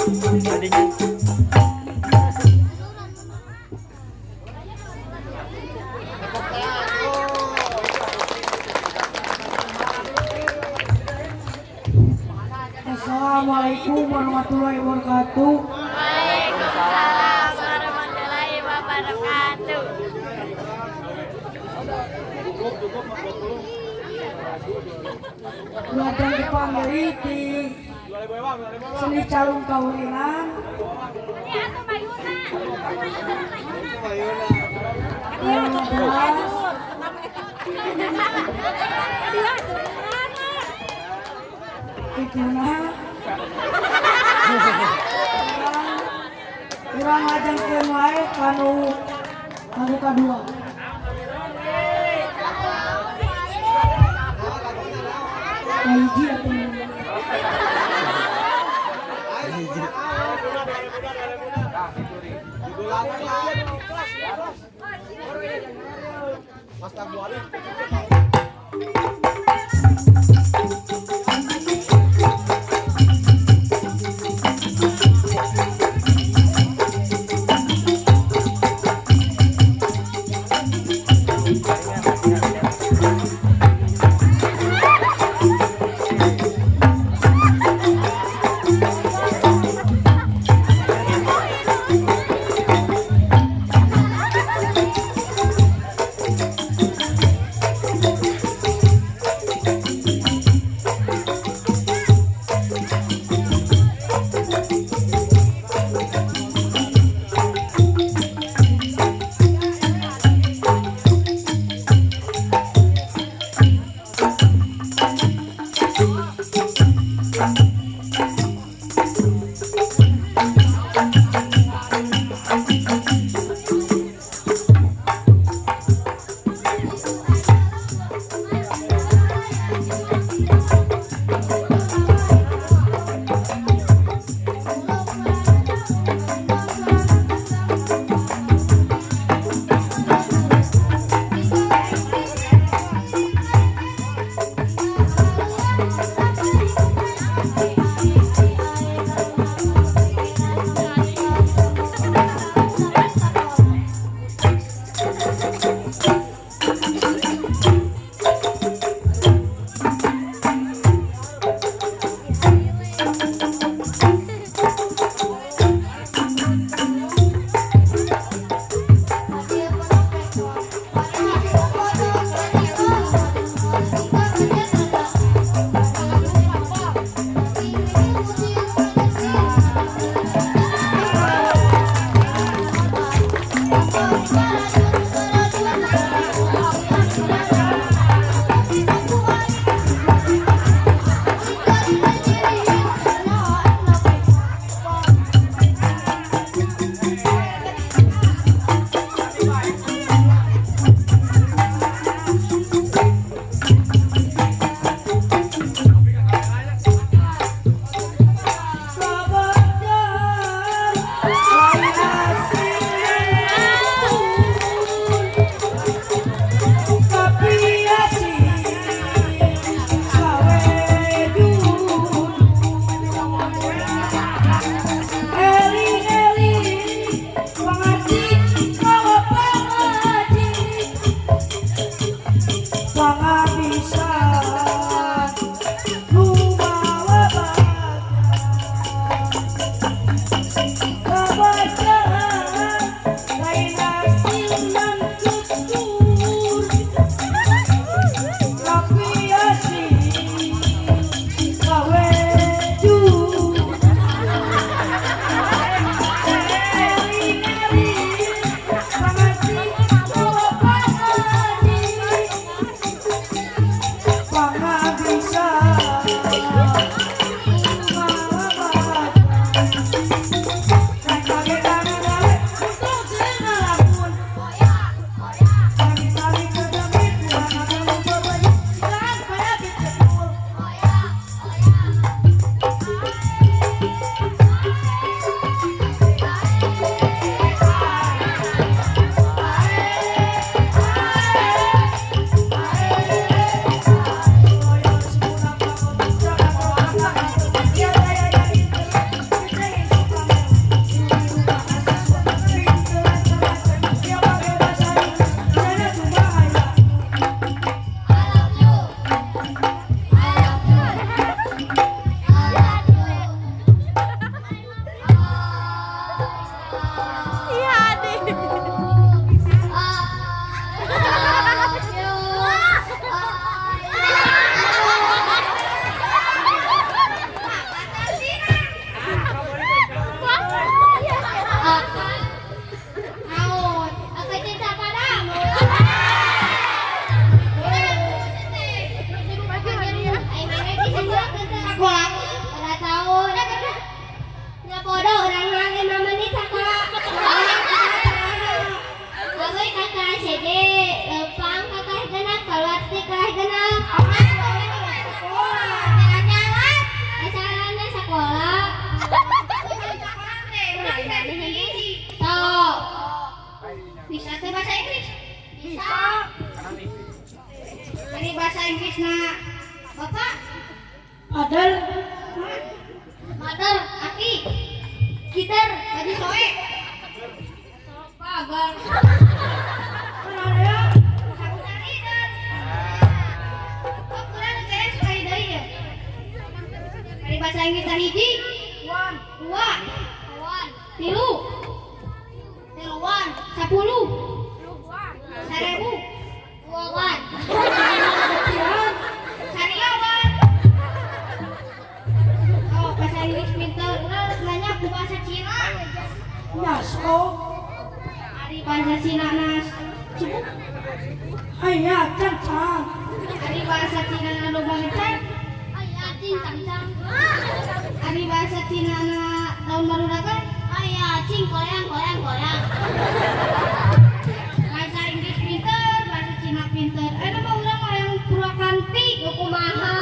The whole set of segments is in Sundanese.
Tadinya. Assalamualaikum warahmatullahi wabarakatuh. Waalaikumsalam warahmatullahi wabarakatuh. Lajeng tepang deui ti seni calung kaulinan. Jelas Ikuna urang lajengkeun wae kanu lagu kadua. Kahiji atuh. Gitar tadi soe. Pagar. Mana ya? Sakutan. Kok kurang kayak sekali deui ya? Ari bahasa Inggris hiji, One. dua, tilu, tiluan, 10, 1000, 1, Latihan. sariawan. Oh, bahasa Inggris pinter, urang nanya ku bahasa Cina. Nyaso. Ari bahasa Cina nas cukup. Ayah, cancang. Ari bahasa Cina na loba ngecan. Aya cing cang. Ari bahasa Cina na tahun baru dagang. Aya cing koyang koyang koyang. Bahasa Inggris pinter, bahasa Cina pinter. Ayeuna mah urang mah yang Purwakanti nu kumaha.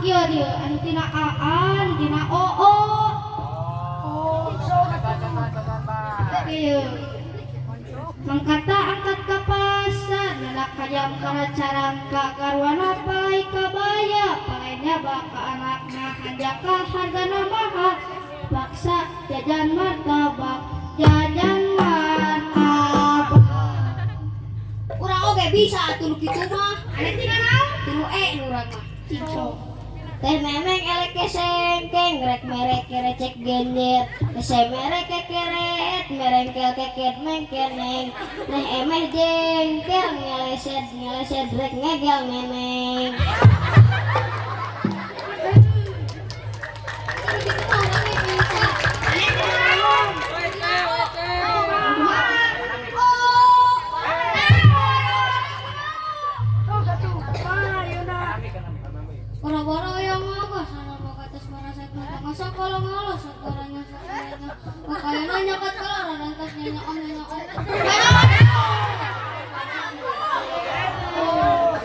Kieu dieu anu tina A, anu tina O O. Oh, so Kieu. Mangkata angkat ka pasar, nyanak hayam kana carangka, garwana palai kabaya, palai nyaba ka anakna, hanjakal hargana mahal, baksa jajan martabak, jajan martabak. Urang oge bisa atuh nu kitu mah. Ane tina naon? Tilu E nu urang mah. Cing sok. Teh memeng elek kesengkeng, rek merek kerecek genjer, kese merek kekeret, merengkel keket mengkeneng, neh emeh jengkel, ngeleset ngeleset rek ngegel neneng. Oh, satu. Mana Yuna? Boro-boro yang apa sana mau ke atas merasa masa kalau ngalah sekarangnya sekarangnya makanya nanya kat kalau rantas nanya om nanya om.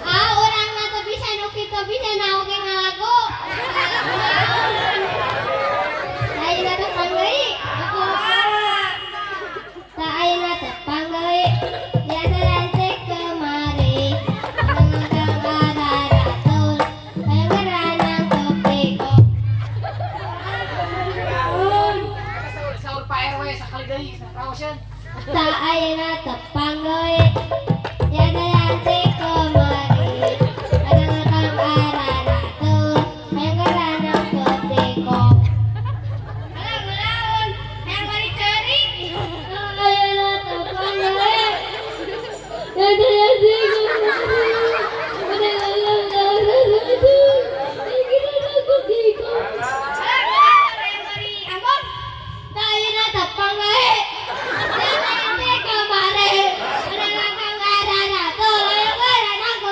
Ah, orang na bisa nu kitu bisa na oge ngalagu. Ayeuna tepang deui. Tak ayeuna tepang deui. Biasa lantik kemari. Mengangkang araratul. Hayang tepiko. Saur Pak RW sakali deui raoseun. Tak ayeuna tepang deui. Biasa lantik kemari. Mengangkang araratul. Hayang tepiko. Alah ngelaun, hayang bari ceurik. Ayeuna tepang deui. Biasa lantik kemari. Mengangkang araratul. Hayang tepiko. Alah hayang bari ambon. Tak ayeuna tepang deui. Biasa lantik kemari. Mengangkang araratul. Hayang tepiko.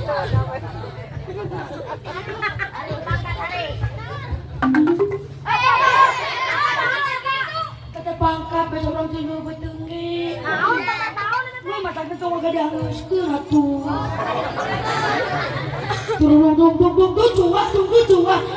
Kata pangkat besok orang tinggal betengi. Lu mata tong agak dihangeuskeun atuh. Turun dong dong dong dong dong cuah dong dong cuah.